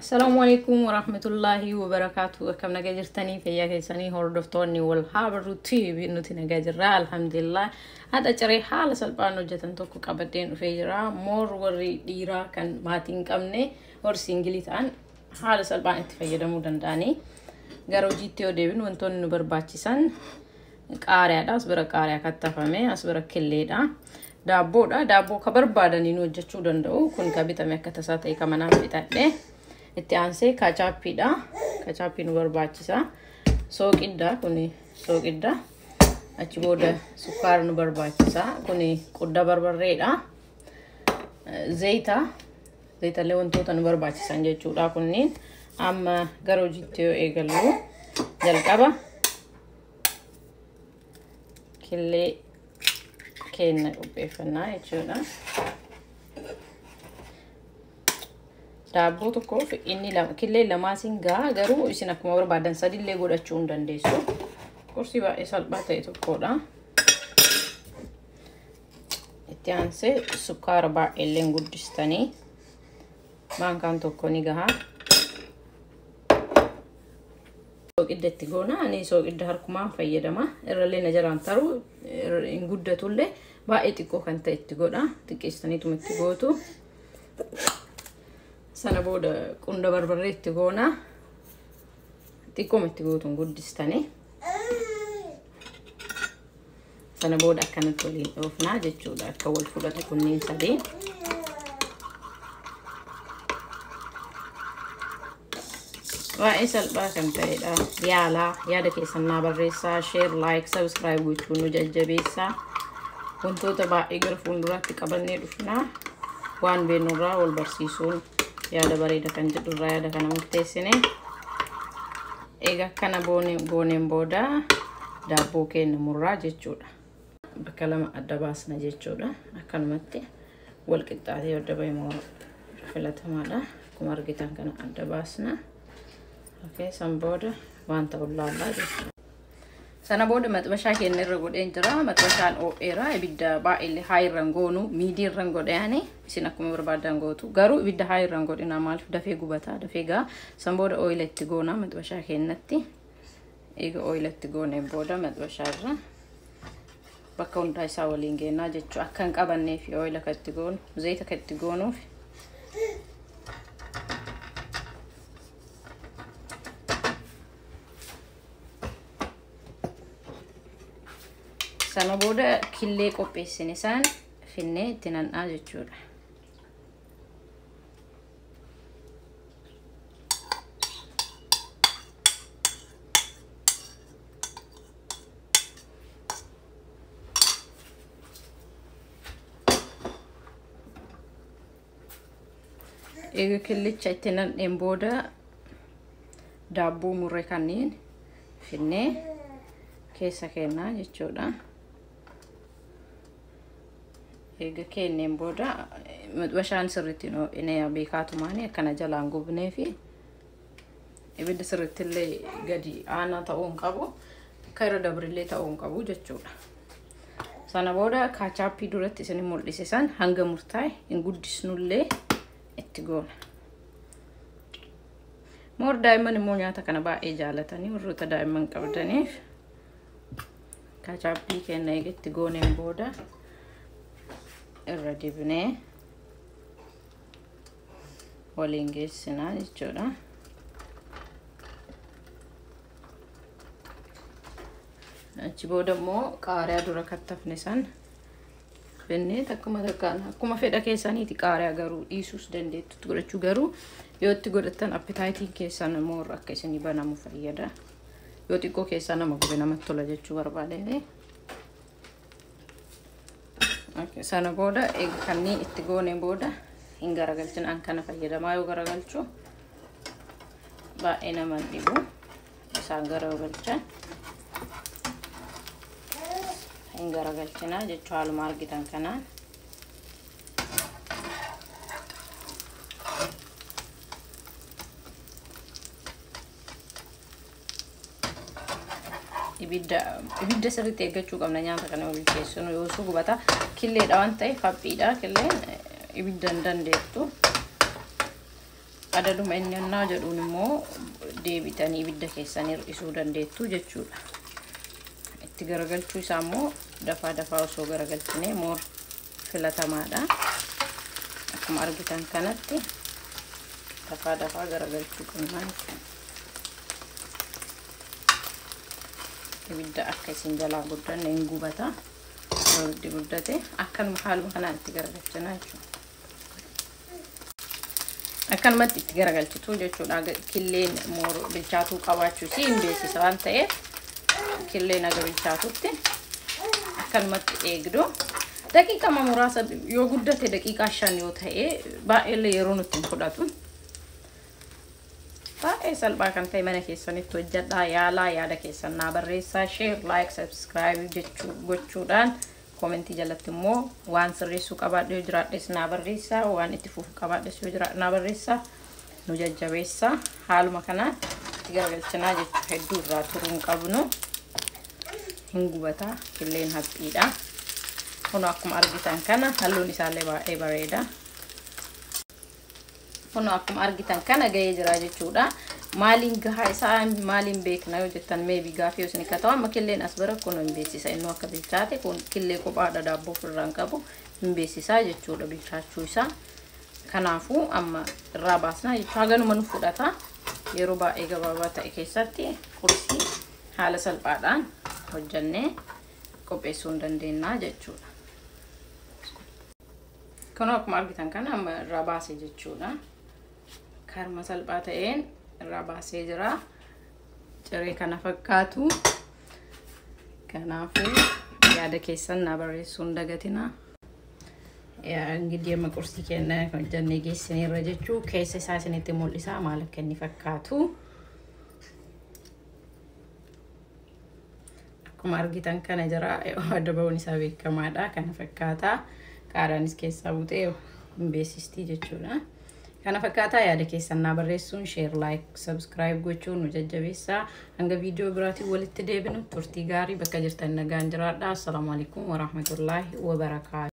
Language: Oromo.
Assalaamu alaikum warahmatullaahi wabarakaatu. Akkam nagaa jirtanii fayyaa keessanii hordoftoonni wal haa barruutti nuti nagaa jirra alhamdulillah. Haadha ciree haala salphaan hojjetan tokko qabadheen dhufee jira. Moor warri dhiiraa kan maatii hin qabne warri siingilii ta'an haala salphaan itti fayyadamuu danda'anii. Gara hojiitti yoo deebinu wantoonni nu barbaachisan qaariyaadha. As bira qaariyaa kattafame, as bira killeedha. Daabboodha. Daabboo ka barbaadaniin hojjechuu danda'u. Kun ka bitame akka tasaa ta'e ka manaan fixadhe. Itti aansee kaachaappiidha. Kaachaappii nu barbaachisa. Sooqidda kuni sooqidda. Achi booda sukkaara nu barbaachisa. Kuni qudda barbarreedha. Zayita. Zayitallee wantoota nu barbaachisan jechuudha kunniin. Amma gara hojiitti yoo eegallu jalqaba killee keenya qopheeffannaa jechuudha. Daabboo tokkoof inni killee lamaasiin gahaa garuu isin akkuma barbaadan sadillee godhachuu hin dandeessu. Qorsii baay'ee salphaa ta'e tokkodha. Itti aansee sukkaara baay'eellee guddistanii maankaan tokko ni gahaa. Sooqidda itti goona. Ani sooqidda harkumaan fayyadama. Irrallee na jalaan taruu hin guddatullee baay'ee xiqqoo kan ta'e itti godha. Xiqqeessaniituma itti gootu. Sana booda qunda barbarree itti goona. Xiqqooma itti gootuun guddistanii. Sana booda akkanatti waliin dhoofnaa jechuudha. Akka wal fudhatu kunniin sadii. Baay'ee salphaa kan ta'edha. Yaalaa yaada keessan naa barreessaa, share, like, subscribe gochuun nu jajjabeessaa. Wantoota baay'ee gara fuulduraatti qabannee dhufnaa. Waan beeknurraa wal barsiisuun yaada bareeda kan jedhurraa yaada kana murteessine. Egaa akkana gooneen booda daabboo keenya murraa jechuudha. Bakka lama adda baasna jechuudha. Akkanumatti wal qixxaatee adda bahee filatamaadha. Akkuma argitan kana adda baasna. Okay, san booda wanta laallaa jechuudha. Sana booda maxbashaa keenya irra godheen jira. Maxbashaan oo'eera. Ibidda baay'ee haa irra hin goonu. Miidii irra hin godhe isin akkuma barbaadan gootu. Garuu ibidda haa irra hin godhina maaliif dafee gubataa dafee gaa. San booda ooyila itti goona maxbashaa keenyatti. Eega ooyila itti gooneen booda maxbashaa irra bakka hundaa isaa waliin geennaa jechuudha. Akka hin qabanneef ooyila kan itti goonu, zayita kan itti goonuuf. Sana booda killee qopheessine isaan finnee itti nan'aa jechuudha. Eega killicha itti nan'een booda daabboo murree kanneen finnee keessa kennaa jechuudha. Eega kenneen booda maxbashaan sirriitti inni beekaatumaani akkana jalaan gubnee fi ibidda sirriitti illee gadi aanaa ta'uu hin qabu akka irra dabrillee ta'uu hin qabu jechuudha. Sana booda kaachaappii duratti isin mul'ise san hanga murtaa'e hin guddisnullee itti goona. Moor daa'imman immoo nyaata kana baay'ee jaalatanii warroota daa'imman qabdaniif kaachaappii keenya eega itti gooneen booda irra dibnee waliin geessinaa jechuudha. Achi booda immoo qaariyaa dura kattafne san finnee akkuma takkaan akkuma fedha keessaniiti qaariyaa garuu dhiisuus dandeettutti godhachuu garuu yoo itti godhattan appetaayitiin keessan immoo akka isinii banamu fayyada. Yoo xiqqoo keessaa nama gube namatti tola jechuu barbaadee. Sana booda kanneen itti gooneen booda hin garagalchin an kana fayyadamaa yoo garagalchu baay'ee nama dhibu isaan garagalchan hin garagalchinaa jechuu haaluma argitan kanaan. Ibidda sirriitti eeggachuu qabna nyaata kana yoo bilcheessinu yoo su gubata killeedha waan ta'eef haphiidha killeen ibidda hin dandeettu. Adaduma inni onnaa jedhuun immoo deebitanii ibidda keessan hir'isuu dandeettu jechuudha. Itti garagalchuu isaa immoo dafaa dafaa osoo garagalchinee moor filatamaadha. Akkuma argitan kanatti dafaa dafaa garagalchuu qabna jechuudha. Ibidda akka isin jalaa guddanne hin gubata. Yoo ibiddi guddate akkanuma haaluma kanaan itti garagalchina jechuudha. Akkanumatti itti garagalchitu jechuudha. Killeen bilchaatuu qabaachuu si hin beeksisa waan ta'eef killeen aga bilchaatutti akkanumatti eegdu. Daqiiqaa muraasa yoo guddate daqiiqaa 5 yoo ta'e baay'eellee yeroo nutti hin fudhatu. Baay'ee salphaa kan ta'e mana keessanitti hojjedhaa, yaalaa, yaada keessan naa barreessaa, share, like, subscribe gochuudhaan koomentii jalatti immoo waan sirreessuu qabaadhe yoo jiraadhes naa barreessaa, waan itti fufu qabaadhes yoo jiraadhe naa barreessaa, nu jajjabeessaa. Haaluma kanaan itti garagalchinaa jechuudha. Hedduu irraa turuu hin qabnu, hin gubataa, killeen haphiidha. Kun akkuma argitan kana halluun isaallee baay'ee bareeda. Kun akkuma argitan kana gahee jira jechuudha. Maaliin gahaa isaa maaliin beekna yoo jettan, meebii gaafii yoo isin akka ta'u, amma killeen as bira kun hin beeksisa inni akka bilchaate. Kun killee kophaadha, daabboo ofirraa hin qabu, hin beeksisaa jechuudha bilchaachuu isaa. Kanaafuu amma irraa baasnaa jechuudha. Haganuma nu fudhata. Yeroo baay'ee gabaabaa ta'e keessatti qursii haala salphaadhaan hojjannee qopheessuu hin dandeenya jechuudha. Kun akkuma argitan kana amma irraa baasee jechuudha. Karma salphaa ta'een irraa baasee jira. Ciree kana fakkaatu. Kanaafuu yaada keessan naa barreessuu hin dagatinaa. እንግዲህ amma qursii keenya hojjannee geessineerra jechuu, keessa isaa isinitti mul'isa maal akka inni fakkaatu. Akkuma argitan kana jira, adda ba'uun isaa beekamaadha. Kana fakkaata. Qaaraanis keessaa buutee hin beeksistii jechuudha. Kana fakkaataa yaada keessan naa barreessuun, share, like, subscribe gochuun nu jajjabeessaa. Hanga viidiyoo biraatiin walitti deebinu turtii gaarii, bakka jirtan nagaan jiraadha. Assalaamu alaikum warahmatullaahi wabarakaatu.